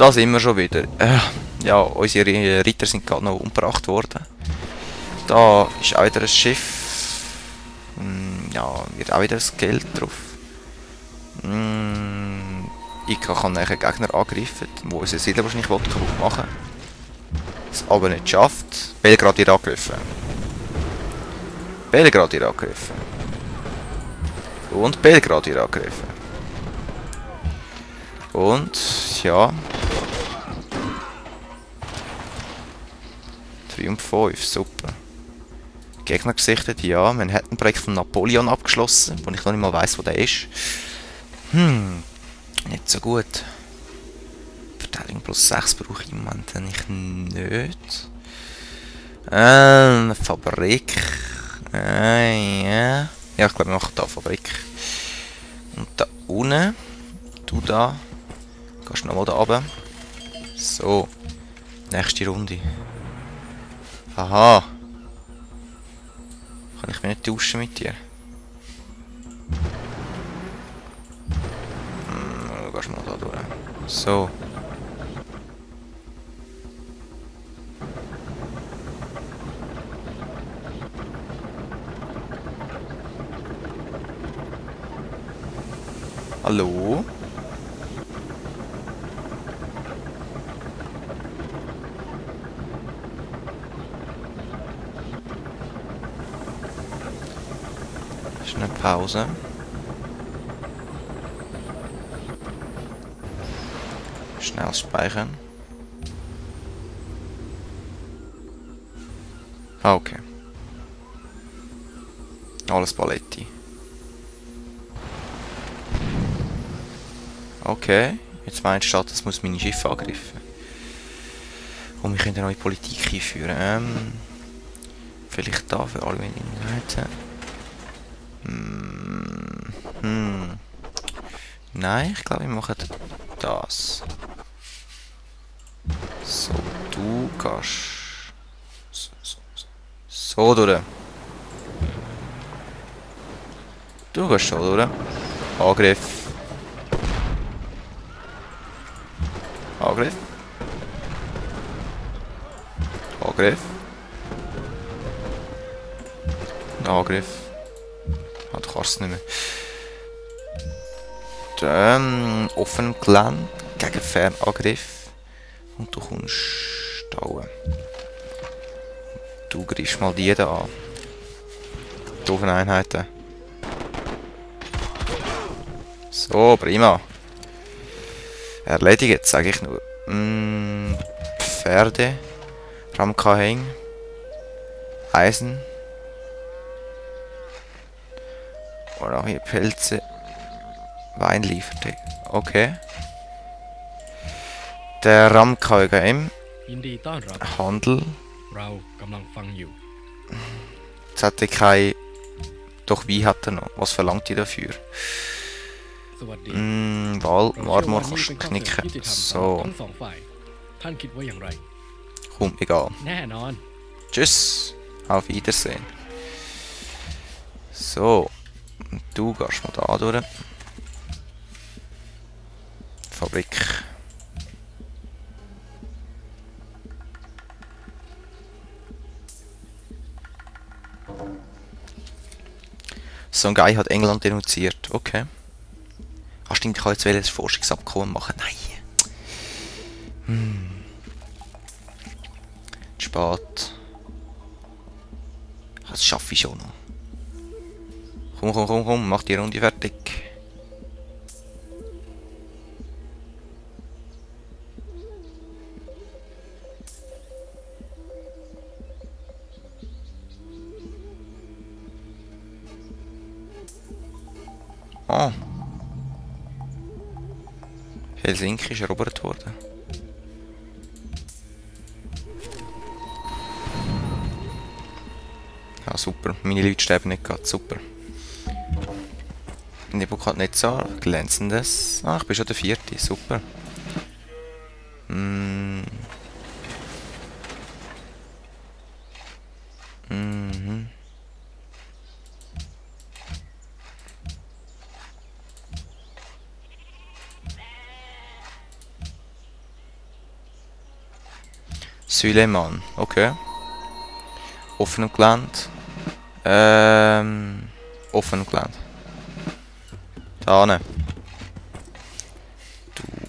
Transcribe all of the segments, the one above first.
Da sind wir schon wieder. Ja, unsere Ritter sind gerade noch umgebracht worden. Da ist auch wieder ein Schiff. Ja, wird auch wieder das Geld drauf. Ika kann nachher Gegner angreifen, wo unser Siedler wahrscheinlich kaputt machen will. Es aber nicht schafft. Belgrad wird angegriffen. Belgrad wird angegriffen. Und Belgrad wird angegriffen. Und, ja. 3 und 5, super. Gegner gesichtet, ja. Man hat ein Projekt von Napoleon abgeschlossen, wo ich noch nicht mal weiss, wo der ist. Nicht so gut. Verteidigung plus 6 brauche ich im Moment nicht. Fabrik. Ja. Ja, ich glaube, wir machen da Fabrik. Und da unten. Du da. Gehst nochmal da runter. So. Nächste Runde. Aha. Kann ich mich nicht tauschen mit dir? Du gehst mal da durch. So. Hallo? Schnell Pause. Schnell speichern. Ah, okay. Alles Paletti. Okay, jetzt meint die Stadt, das muss meine Schiffe angreifen. Und wir können eine neue Politik einführen. Vielleicht da für alle Minderheiten. Nein, ich glaube, wir machen das. So, du gehst so durch. Du gehst so durch. Angriff. Angriff. Angriff. Angriff. Ah, du kannst es nicht mehr. Dann offenem Gelände gegen Fernangriff. Und du kommst da oben. Du greifst mal die da an. Doofen Einheiten. So, prima. Erledigt, sage ich nur. Pferde. Ramkaheng. Eisen. Und auch hier Pelze. Wein liefert. Okay. Der Ramkaheng. Handel. Jetzt hat er kein... Doch, wie hat er noch? Was verlangt ihr dafür? Marmor kannst du knicken. So. Komm, egal. Tschüss. Auf Wiedersehen. So. Du gehst mal da durch. Fabrik. So ein Guy hat England denunziert. Okay. Ah, stimmt, ich kann jetzt ein Forschungsabkommen machen. Nein. Spät. Das schaffe ich schon noch. Komm, mach die Runde fertig. Ah. Helsinki ist erobert worden. Ja, super. Meine Leute sterben nicht gerade. Super. Nebukadnezar, glänzendes. Ah, ich bin schon der 4. Super. Süleyman, okay. Offenem Gelände. Offenem Gelände. Da hinten.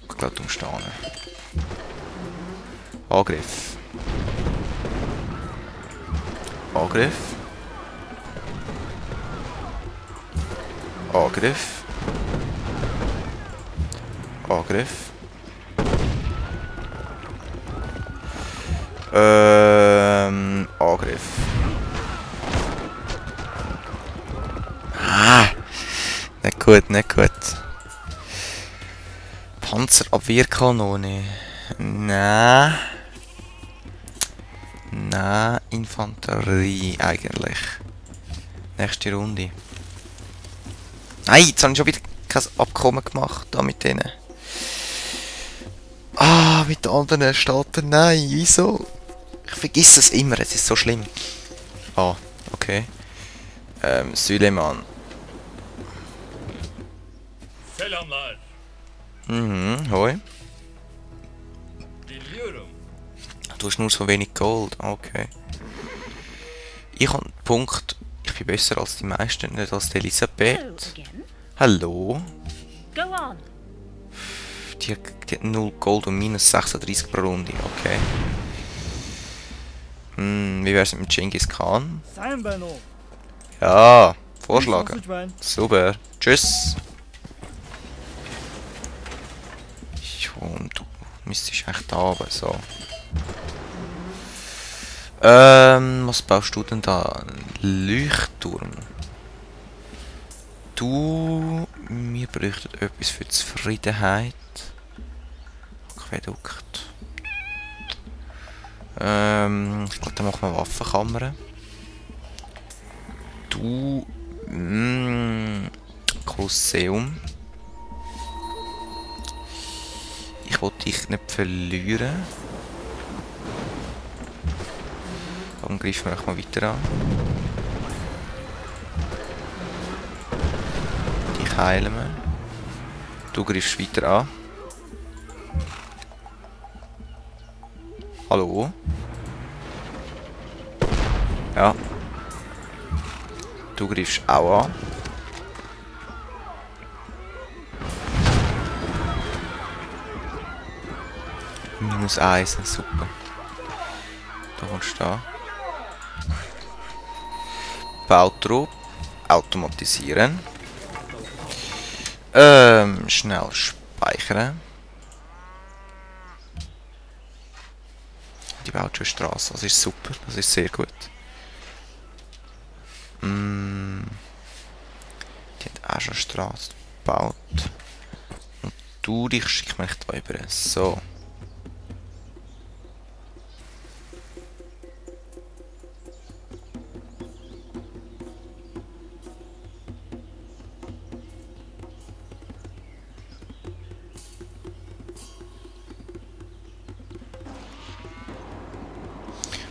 Ich glaube, du musst da hinten. Angriff. Angriff. Angriff. Angriff. Angriff. Ah! Nicht gut, nicht gut. Panzerabwehrkanone. Nein. Nein, Infanterie eigentlich. Nächste Runde. Nein, jetzt habe ich schon wieder kein Abkommen gemacht da mit denen. Ah, mit den anderen Staaten. Nein, wieso? Ich vergesse es immer, es ist so schlimm. Ah, okay. Süleyman. Selamlar. Mhm, hoi. Dinliyorum. Du hast nur so wenig Gold, okay. Ich habe einen Punkt, ich bin besser als die meisten, nicht als die Elisabeth. Hallo? Go on. Die hat 0 Gold und minus 36 pro Runde, okay. Wie wär's mit Genghis Khan? Sayın Beno. Ja, vorschlagen. Lütfen. Super. Tschüss. Und du müsstest eigentlich da aber so. Was baust du denn da? Leuchtturm. Wir bräuchten etwas für Zufriedenheit. Aquädukt. Ich glaube, dann machen wir Waffenkammern. Kolosseum. Ich wollte dich nicht verlieren. Dann greifen wir mal weiter an. Dich heilen wir. Du greifst weiter an. Hallo? Ja. Du greifst auch an. -1, super. Da kommst du da. Bautrupp. Automatisieren. Schnell speichern. Die baut schon Straße, das ist super, das ist sehr gut. Die hat auch schon Straße gebaut. Und du dich schick mich da über. So.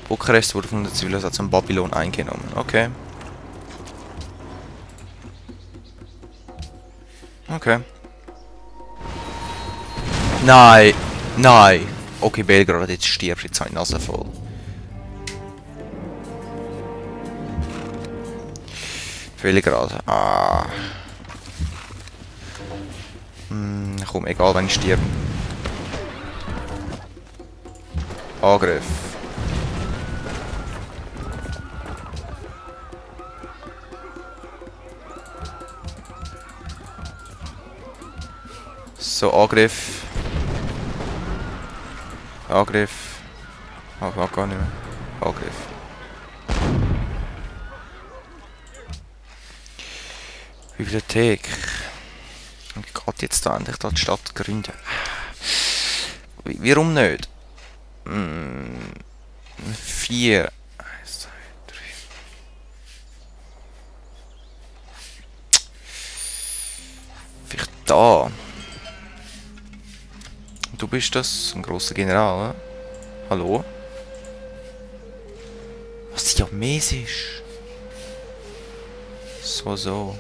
Bukarest wurde von der Zivilisation Babylon eingenommen. Okay. Okay. Nein! Nein! Okay, Belgrad, jetzt stirbt, jetzt habe ich die Nase voll. Belgrad. Ah. Komm, egal, wenn ich stirb. Angriff. So, Angriff. Angriff. Oh, gar nicht mehr. Angriff. Bibliothek. Ich gehe jetzt da endlich da die Stadt gründen. Warum nicht? 4. 1, 2, 3. Vielleicht da. Du bist das, ein grosser General, ne? Hallo? Was siamesisch? So.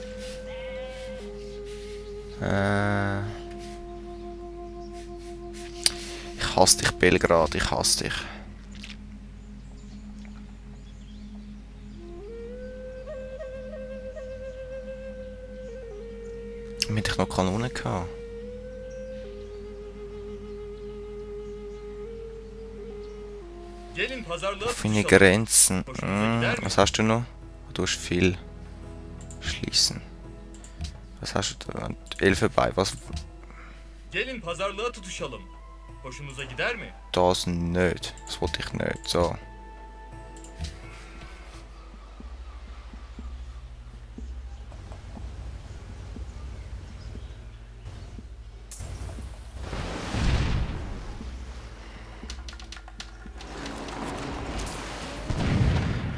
Ich hasse dich, Belgrad, ich hasse dich. noch Kanonen gehabt. Gelin pazarlığa Offene tutuşalım. Grenzen. Hoşunuza gider mi? Was hast du noch? Du hast viel. Schließen. Was hast du da? Elfenbein. Was? Gelin pazarlığa tutuşalım. Hoşunuza gider mi? Das nicht. Das wollte ich nicht. So.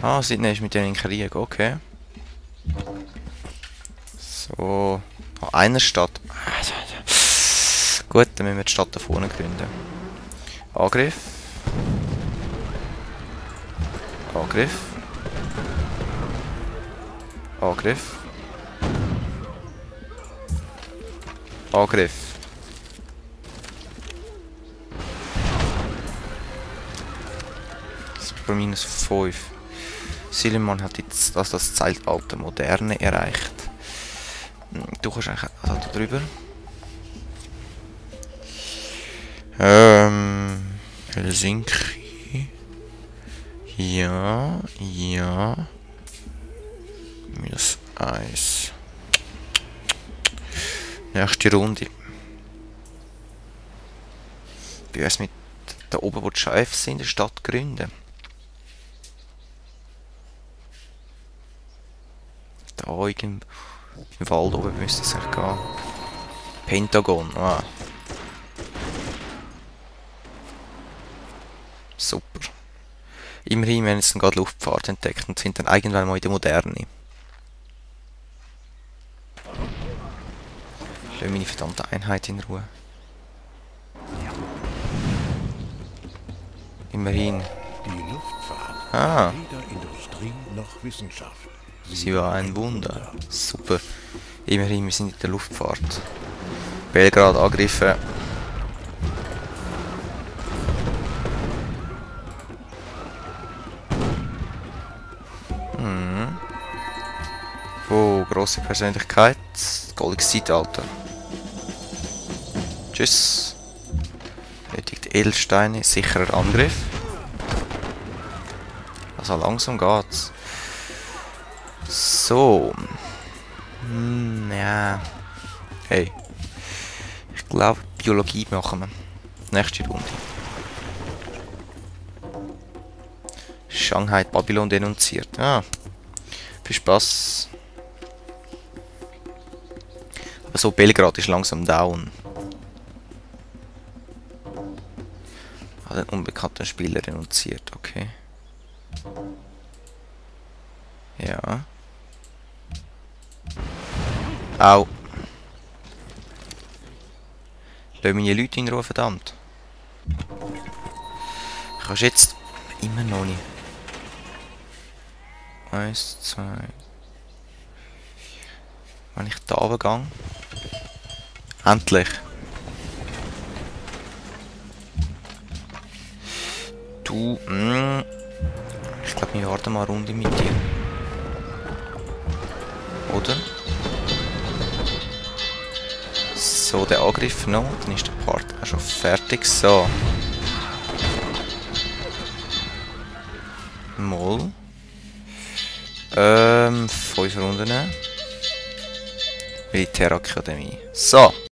Ah, Sydney ist mit denen in Krieg, okay. So. Ah, einer Stadt. Gut, dann müssen wir die Stadt da vorne gründen. Angriff. Angriff. Angriff. Angriff. Super -5. Silliman hat jetzt das Zeitalter Moderne erreicht. Du kannst eigentlich also drüber. Helsinki. Ja, ja. -1. Nächste Runde. Wie wär's mit da oben, wo die Chefs sind, in der Stadt gründen? Da irgendwo im Wald oben müsste es eigentlich gehen. Pentagon, ah. Super. Immerhin, wir haben jetzt gerade Luftfahrt entdeckt und sind dann irgendwann mal in der Moderne. Lass meine verdammte Einheit in Ruhe. Immerhin. Die Luftfahrt, Ah, weder Industrie noch Wissenschaft. sie war ein Wunder. Super. Immerhin, wir sind in der Luftfahrt. Belgrad angegriffen. Oh, grosse Persönlichkeit. Goldiges Zeitalter. Tschüss. Nötigt Edelsteine. Sicherer Angriff. Also langsam geht's. So. Ja. Hey. Ich glaube, Biologie machen wir. Nächste Runde. Shanghai Babylon denunziert. Ah. Viel Spaß. Aber so, Belgrad ist langsam down. Hat einen unbekannten Spieler denunziert, okay. Ja. Au. Lass meine Leute in Ruhe, verdammt. Kannst jetzt immer noch nicht. 1, 2. Wenn ich da runtergehe. Endlich. Du, ich glaube, wir warten mal eine Runde mit dir. Oder? So, der Angriff noch. Dann ist der Part auch schon fertig. So. Mal. 5 Runden. Militärakademie. So.